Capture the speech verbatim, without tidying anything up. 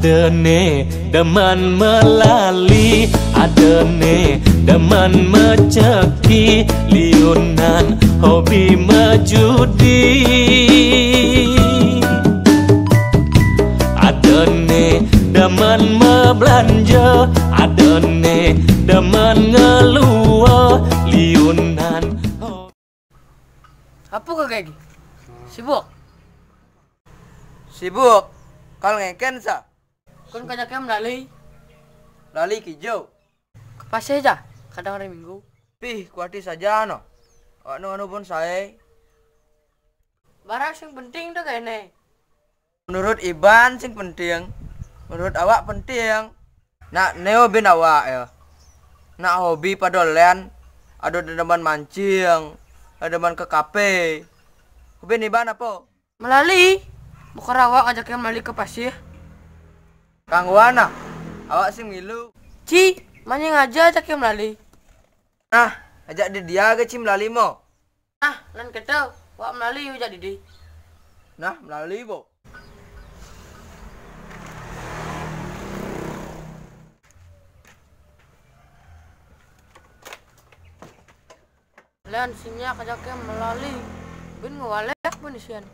Adané demen melali, adané demen meceki, liunan hobi mejudi. Adané demen mebelanja, adané demen ngelua, liunan hobi. Apa kau kayak gini? Sibuk? Sibuk? Kal ngeken sa? Kon kajak melali. Lali kijau. Ke pasar aja, kadang hari Minggu. Pih, kuati saja no. Awak nu anu pun sae. Barang sing penting tuh kene. Menurut Iban sing penting. Menurut awak penting. Nak neo bin awak ya. Nak hobi padolen. Ada demen mancing. Ada demen ke kafe. Hobi Iban apa? Melali. Bukan awak ngajak yang melali ke pasir. Kang Wana, awak sing milu. Ci, manya ngaja ajak yang melali. Nah, ajak di dia ke ci melali mo. Nah, lan kata, wak melali ujak didi. Nah, melali bo. Lan sinya kajak yang melali. Bin ngewalek pun isian.